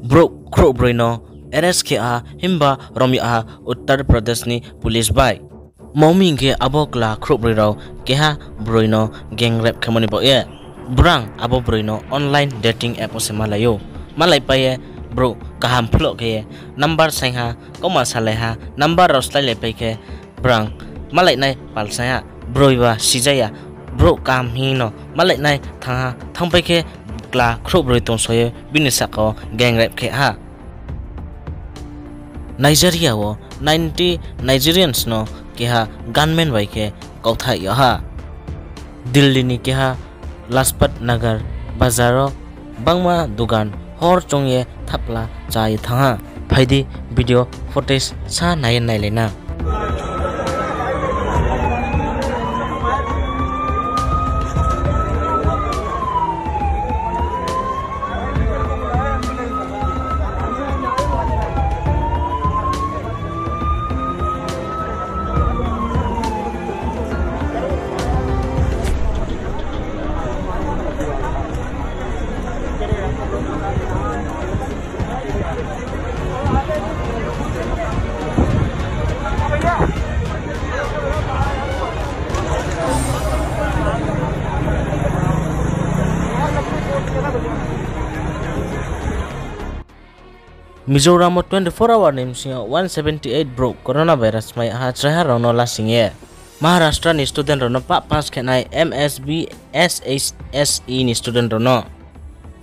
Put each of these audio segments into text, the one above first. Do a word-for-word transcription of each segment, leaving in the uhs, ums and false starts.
Brouh khrouhbroi no arrest khe ha himba rom yag ha Uttar Pradesh ni police bai. Mo mi hing khe abo kla khrouhbroi rao keha broi no gang rape khemo ni baoh ye. Brang abo broi no online dating app wo se malai ou. Malaipai ye brouh kaham phloh khe ye number saing ha, kauma salai ha, number rao sláilaipai khe brang malainai pal saing ha, broi ba sija ya, brouh kaham hing no malainai thanng ha, thanngpai khe kla khrouhbroi tongso ye bini sahka wo gang rape khe ha. Nigeria wo ninety Nigerians no keha gunman bai khe kauthai yag ha. Delhi ni keha Lajpat Nagar bazar wo bangma dugan hor choung ye thapla chá ye thanng ha. Phai di video footage sa nai ye nailai na. Mizoram wo twenty four hour ni bsing yo one seventy eight brouh coronavirus mai ha chraiha rao no lasing ye. Maharashtra ni student rao no pah pass khenai M S B S H S E ni student rao no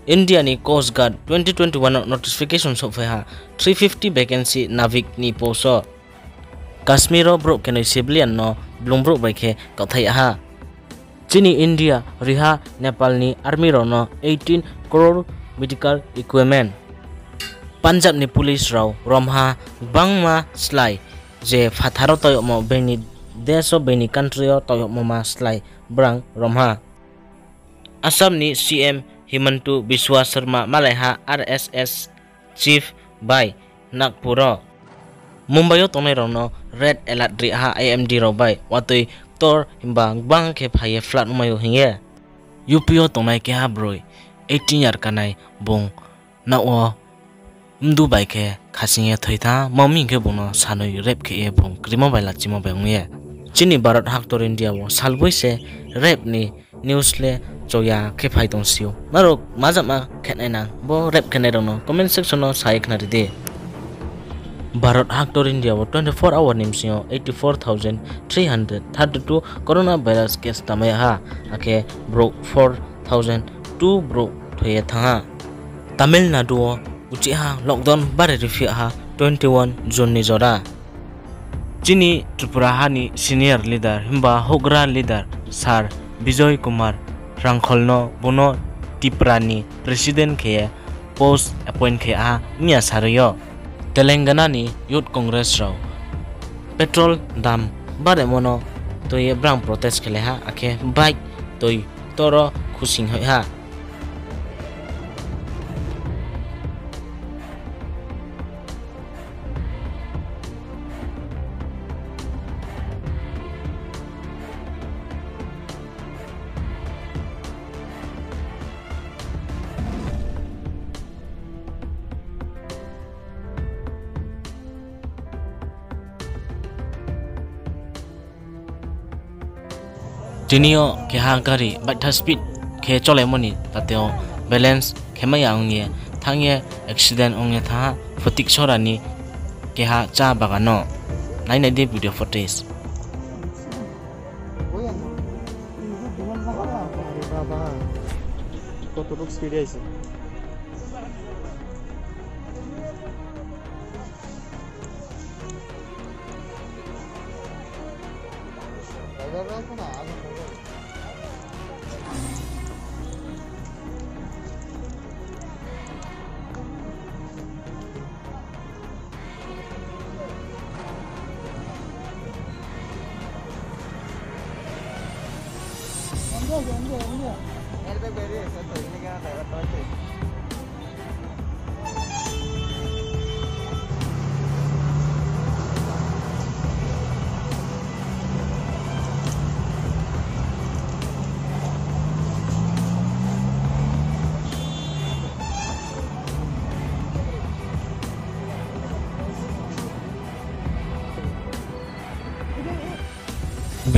India ni Coast Guard twenty twenty one no notification souhphai ha three fifty vacancy Navik ni post wo. Kashmir wo brouh kenoi civilian no blung brouh bai khe kauthai yag ha. Chini India riha Nepal ni army rao no eighteen crore medical equipment. Punjab ni police rao rom ha gbangma slái, je phathar wo tau yagmo being ni desh wo being ni country yo tau yagmo ma slái brang rom ha. Assam ni C M Himanta Biswa Sarma malai ha R S S chief bai Nagpur wo. Mumbai yo tongnai rao no red alert ri ha I M D rao bai, watoi ktor himba gbang khe phai ye flood ongmai ou hing ye. U P yo tongnai keha broi eighteen year kanai bung nouh wo mdu bai khe khasing ye thoi thanng ha, mo mi hing khe bung no sanoi rape khe ye bung krimo bai lachimo bai ong ye. Chini Bharat haktor India wo salboi se rape ni news le choya khe phai tong si ou. Nrao majama khenai nang bo rape khenai rao no comment section no sa ye khnari di. Bharat haktor India wo twenty four hour ni bsing yo eighty four thousand three hundred thirty two coronavirus case tamai ha, akhe brouh four thousand two brouh thoi ye thanng ha. Tamil Nadu wo uchih ha lockdown bari riphi ha twenty one June ni jora. Chini Tripura ha ni senior leader himba houhgra leader Sir Bijoy Kumar Rangkhol no bung no Tipra ni president khe ye post appoint khe ha miya sarui yo. Telangana ni Youth Congress rao petrol dam baremo no tui ye brang protest khelai ha, akhe bike toi toro khusing hoih ha. Tini yo keha gari baitha speed khe cholaimo ni tate wo balance khe mai ya ong ye thanng ye accident ong ye thanng ha Photiksora ni keha chá bagan no. Nainai di video footage. কতটুক স্পিডে আইছে।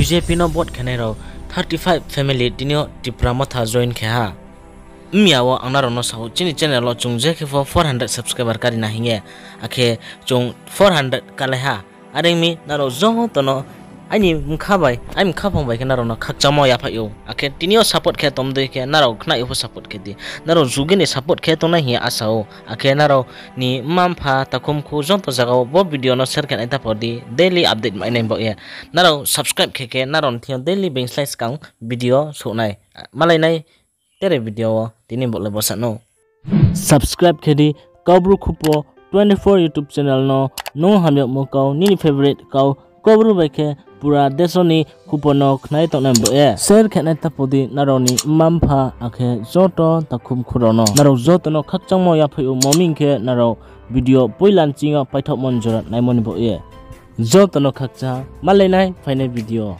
B J P no vote khenai rao thirty five family tini yo Tipra Motha join khe ha. Mya wo ang nrao no sao, chini channel wo chung je khe pho four hundred subscriber kari na hing ye, akhe chung four hundred kalai ha. Are ong mi nrao joto no aini bkha bai, aini bkhaphang bai khe nrao no khakchangmo yaphaih ou. Akhe tini yo support khe tong dei khe nrao khnai yo pho support khe di. Nrao jugi ni support khe tongnai hing ye asa ou. Akhe nrao ni mma mpha, takhu mkhu joto zaga wo bo video no share khe nai ta pho di, daily update mai nai baoh ye. Nrao subscribe khe khe nrao ni thing yo daily being slái skang video souh nai. Malai nai tere video wo tini bo le bsa no. Subscribe khe di Kaubru Khupo twenty four YouTube channel no, nung hamyagmo kau, nini favorite kau, Kaubru bai khe pura deso ni khupo no khnai tongnai baoh ye. Share khe nai ta pho di nrao ni mma mpha akhe joto takhu mkhu rao no. Nrao joto no khakchangmo yaphaih ou, mo hing khe nrao video poila nching yo paithaohmo ni jora naimo ni baoh ye. Joto no khakchang, malai nai phainai video.